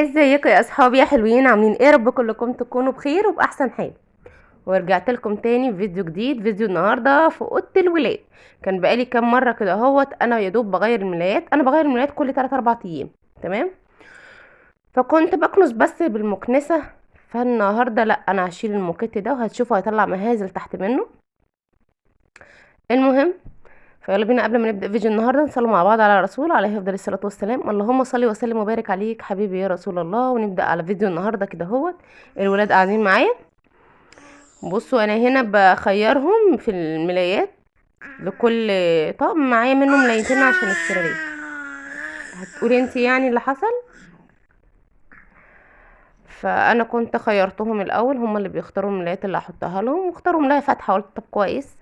ازيكم يا اصحابي يا حلوين؟ عاملين ايه؟ رب كلكم تكونوا بخير وباحسن حال. ورجعت لكم تاني في فيديو جديد. فيديو النهارده في اوضة الولاد. كان بقالي كام مرة كده اهوت انا يا دوب بغير الملايات، انا بغير الملايات كل 3 4 ايام، تمام؟ فكنت بكنس بس بالمكنسه، فالنهارده لا، انا هشيل الموكيت ده وهتشوفوا هيطلع مهازل تحت منه. المهم فيلا بينا قبل ما نبدا فيديو النهارده نصلي مع بعض على رسول عليه افضل الصلاة والسلام. اللهم صل وسلم وبارك عليك حبيبي يا رسول الله. ونبدا على فيديو النهارده كده اهوت. الولاد قاعدين معايا. بصوا انا هنا بخيرهم في الملايات لكل طقم، معايا منه ملايتين عشان السرير. هتقولي انت يعني اللي حصل؟ فانا كنت خيرتهم الاول، هم اللي بيختاروا الملايات اللي هحطها لهم، واختاروا ملايه فاتحة. قلت طب كويس،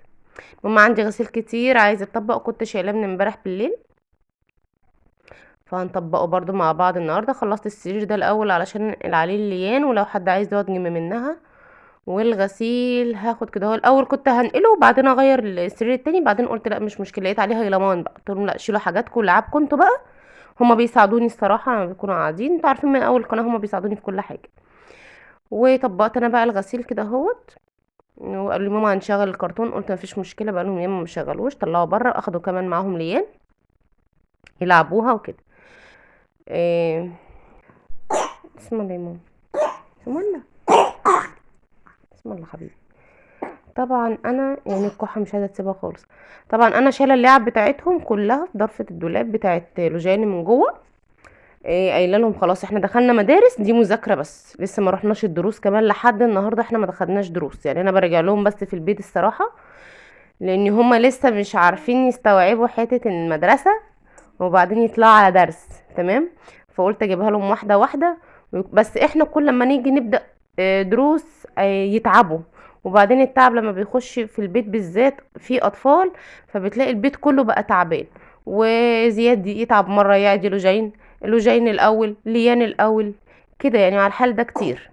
المهم عندي غسيل كتير عايزه اطبق، كنت شايلاه من امبارح بالليل، فهنطبقه برضو مع بعض النهارده. خلصت السرير ده الاول علشان ننقل عليه الليان، ولو حد عايز يقعد جنب منها. والغسيل هاخد كده هو الاول، كنت هنقله وبعدين اغير السرير التاني، بعدين قلت لا مش مشكلة، لقيت عليه هيلمان بقى، قلت لهم لا شيلوا حاجاتكم ولعبكم انتوا بقى. هما بيساعدوني الصراحة لما بيكونوا قاعدين، انتوا عارفين من اول قناة هما بيساعدوني في كل حاجة. وطبقت انا بقى الغسيل كده اهوت، وقالوا لي ماما هنشغل الكرتون، قلت مفيش مشكلة، بقى لهم ياما ما شغلوش، طلعوا بره، اخدوا كمان معاهم ليان يلعبوها وكده. بسم الله يا ماما، بسم الله، بسم الله حبيبي. طبعا انا الكحه مش عايزه تسيبها خالص. طبعا انا شايله اللعب بتاعتهم كلها في ضرفه الدولاب بتاعت لوجين من جوه. قايله لهم خلاص احنا دخلنا مدارس، دي مذاكرة بس، لسه ما رحناش الدروس كمان لحد النهارده، احنا ما دخلناش دروس، انا براجع لهم بس في البيت الصراحة، لان هما لسه مش عارفين يستوعبوا حتة المدرسة وبعدين يطلعوا على درس، تمام؟ فقلت اجيبها لهم واحدة واحدة، بس احنا كل ما نيجي نبدا، دروس، يتعبوا، وبعدين التعب لما بيخش في البيت بالذات في اطفال، فبتلاقي البيت كله بقى تعبان. وزياد يتعب مرة، يعدي لوجين، لوجين الاول، ليان الاول كده، على الحال ده كتير.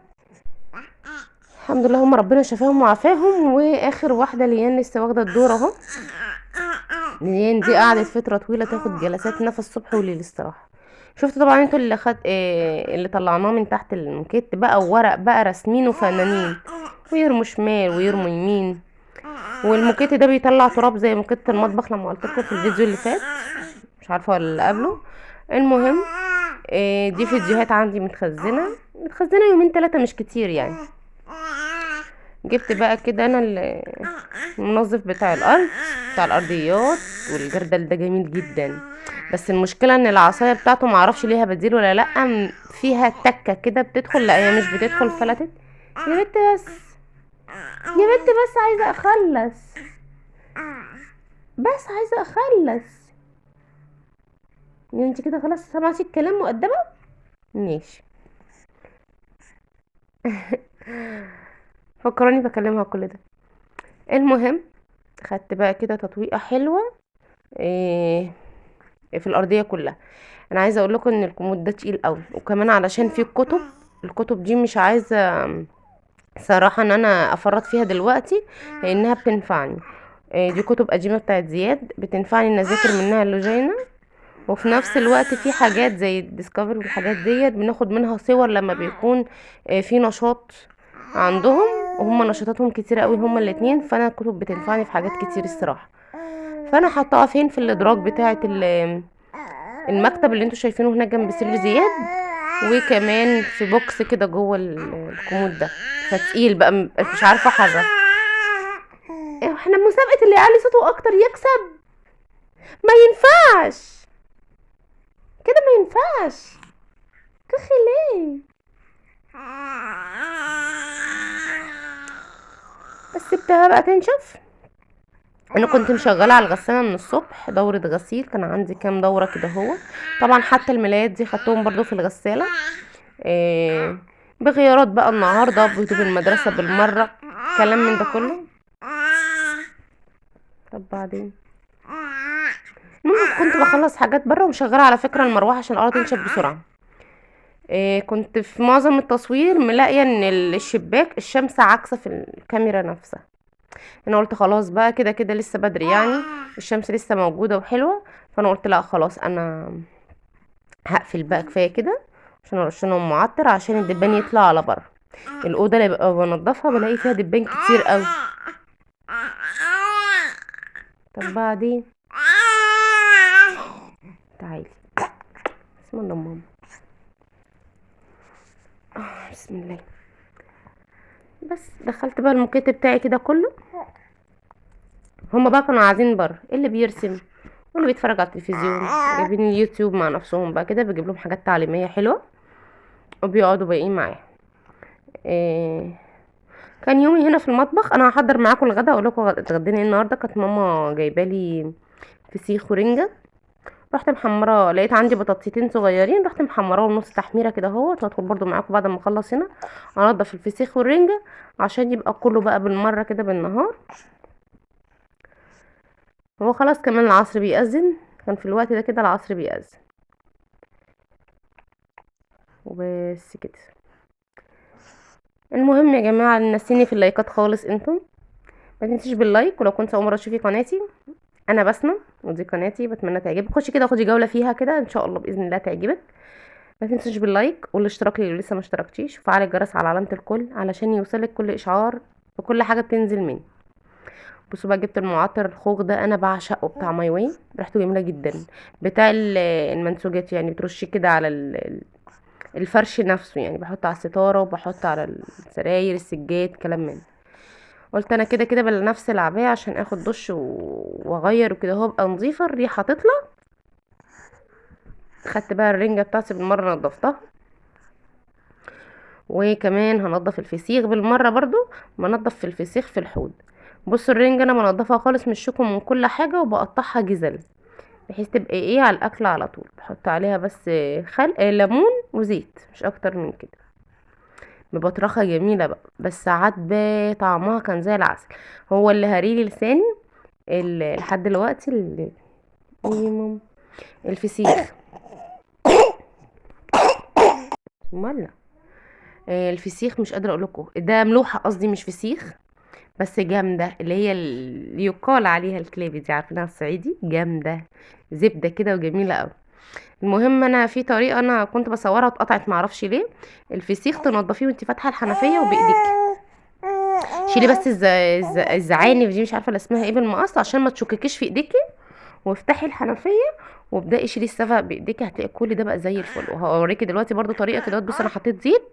الحمد لله هم ربنا شفاهم وعافاهم. واخر واحدة ليان لسه واخده الدور اهو. ليان دي قعدت فترة طويلة تاخد جلسات نفس الصبح وليل الصراحة. شفتوا طبعا انتوا اللي خد، اللي طلعناه من تحت الموكيت بقى، وورق بقى راسمينه فنانين، ويرموا شمال ويرموا يمين. والموكيت ده بيطلع تراب زي موكيت المطبخ لما قلت لكم في الفيديو اللي فات، مش عارفه ولا اللي قبله. المهم، دي فيديوهات عندي متخزنه يومين 3 مش كتير. جبت بقى كده انا المنظف بتاع الارض، بتاع الارضيات، والجردل ده جميل جدا، بس المشكلة ان العصاية بتاعته معرفش ليها بديل ولا لا، فيها تكه كده بتدخل، لا هي مش بتدخل، فلتت. يا بنت بس، يا بنت بس، عايزه اخلص، بس عايزه اخلص. انت كده خلاص سمعتي الكلام مؤدبة؟ ماشي. فكروني بكلمها كل ده. المهم خدت بقى كده تطويقه حلوة، في الارضية كلها. انا عايزه اقول لكم ان الكومود ده تقيل قوي، وكمان علشان فيه الكتب، الكتب دي مش عايزه صراحة ان انا افرط فيها دلوقتي لانها بتنفعني. دي كتب قديمة بتاعت زياد، بتنفعني ان اذاكر منها اللوجينا، وفي نفس الوقت في حاجات زي الديسكفري والحاجات ديت بناخد منها صور لما بيكون، في نشاط عندهم، وهم نشاطاتهم كتير قوي هما الاتنين، فانا الكتب بتنفعني في حاجات كتير الصراحة. فانا حطاها فين؟ في الادراج بتاعه المكتب اللي انتوا شايفينه هناك جنب سرير زياد، وكمان في بوكس كده جوه الكومود ده، فتقيل بقى، مش عارفه احرك. احنا مسابقة اللي يعلي صوته اكتر يكسب، ما ينفعش كده، ما ينفعش. كخي ليه؟ بس سبتها بقى تنشف. انا كنت مشغله على الغسالة من الصبح دوره غسيل، كان عندي كام دوره كده اهو. طبعا حتى الملايات دي خدتهم برضو في الغسالة، بغيارات بقى النهارده، بهدوم المدرسة بالمرة، كلام من ده كله. طب بعدين المهم كنت بخلص حاجات بره، ومشغله على فكرة المروحة عشان الارض تنشف بسرعة. كنت في معظم التصوير ملاقيه ان الشباك الشمس عاكسه في الكاميرا نفسها. انا قلت خلاص بقى كده كده لسه بدري، الشمس لسه موجودة وحلوه، فانا قلت لا خلاص انا هقفل بقى كفاية كده، عشان ارش لهم معطر عشان الدبان يطلع على بره. الاوضة اللي ببقى بنضفها بلاقي فيها دبان كتير قوي. طب بعدين تعالي، بسم الله ماما، بسم الله. بس دخلت بقى الموكيت بتاعي كده كله. هما بقى كانوا قاعدين بره، اللي بيرسم واللي بيتفرج على التلفزيون، جايبين اليوتيوب مع نفسهم بقى كده، بجيب لهم حاجات تعليمية حلوة وبيقعدوا باقيين معايا. كان يومي هنا في المطبخ. انا هحضر معاكم الغدا، اقول لكم اتغدينا ايه النهارده. كانت ماما جايبالي فسيخ ورنجه، رحت محمرة، لقيت عندي بطاطستين صغيرين، رحت محمراهم نص تحميره كده اهوت. وهدخل برده معاكم بعد ما اخلص هنا انضف الفسيخ والرنجه عشان يبقى كله بقى بالمرة كده بالنهار. هو خلاص كمان العصر بيأذن، كان في الوقت ده كده العصر بيأذن وبس كده. المهم يا جماعة نسيني في اللايكات خالص، انتم ما تنسيش بال like. ولو كنت اول مرة تشوفي قناتي، انا بسمه ودي قناتي، بتمنى تعجبك. خشي كده خدي جولة فيها كده ان شاء الله باذن الله تعجبك. ما تنسيش بال like والاشتراك اللي لسه ما اشتركتيش، وفعلي الجرس على علامة الكل علشان يوصلك كل اشعار بكل حاجة بتنزل مني. بصوا بقى، جبت المعطر الخوخ ده، انا بعشقه، بتاع ماي واي، ريحته جميلة جدا، بتاع المنسوجات يعني، بترشيه كده على الفرش نفسه يعني، بحط على الستارة وبحط على السراير، السجاد، كلام من. قلت انا كده كده بنفس العباية عشان اخد دش واغير وكده اهو، ابقى نظيفة، الريحة تطلع. خدت بقى الرنجه بتاعتي بالمرة نضفتها، وكمان هنضف الفسيخ بالمرة برضو، بنضف في الفسيخ في الحوض. بصوا الرنجه انا بنضفها خالص من الشوك ومن كل حاجة، وبقطعها جزل بحيث تبقى ايه على الاكل على طول. بحط عليها بس خل، ليمون وزيت، مش اكتر من كده. ببطرخه جميلة بقى، بس عذبه، طعمها كان زي العسل. هو اللي هريلي لساني لحد دلوقتي الفسيخ. مالا الفسيخ مش قادرة اقول لكم، ده ملوحه قصدي مش فسيخ، بس جامدة، اللي هي اللي يقال عليها الكلابي دي، عارفينها الصعيدي، جامدة زبدة كده وجميلة قوي. المهم انا في طريقه انا كنت بصورها واتقطعت معرفش ليه. الفسيخ تنضفيه وانت فاتحة الحنفية وبايدك، شيلي بس الزعانف دي، مش عارفه اللي اسمها ايه، بالمقص عشان ما تشككيش في ايديكي، وافتحي الحنفية وابداي شيلي السفه بايديكي، هتلاقي كل ده بقى زي الفل. وهوريكي دلوقتي برضو طريقه كده. بصي انا حطيت زيت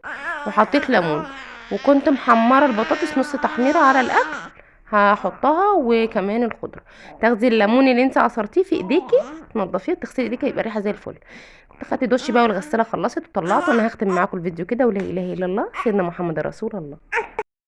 وحطيت ليمون، وكنت محمرة البطاطس نص تحميره على الاكل هحطها، وكمان الخضرة. تاخدي الليمون اللي انت عصرتيه في ايديكي تنضفيه وتغسلي ايديكي، هيبقى الريحة زي الفل. كنت خدت دش بقى والغساله خلصت وطلعته. انا هختم معاكم الفيديو كده، ولا اله الا الله سيدنا محمد رسول الله.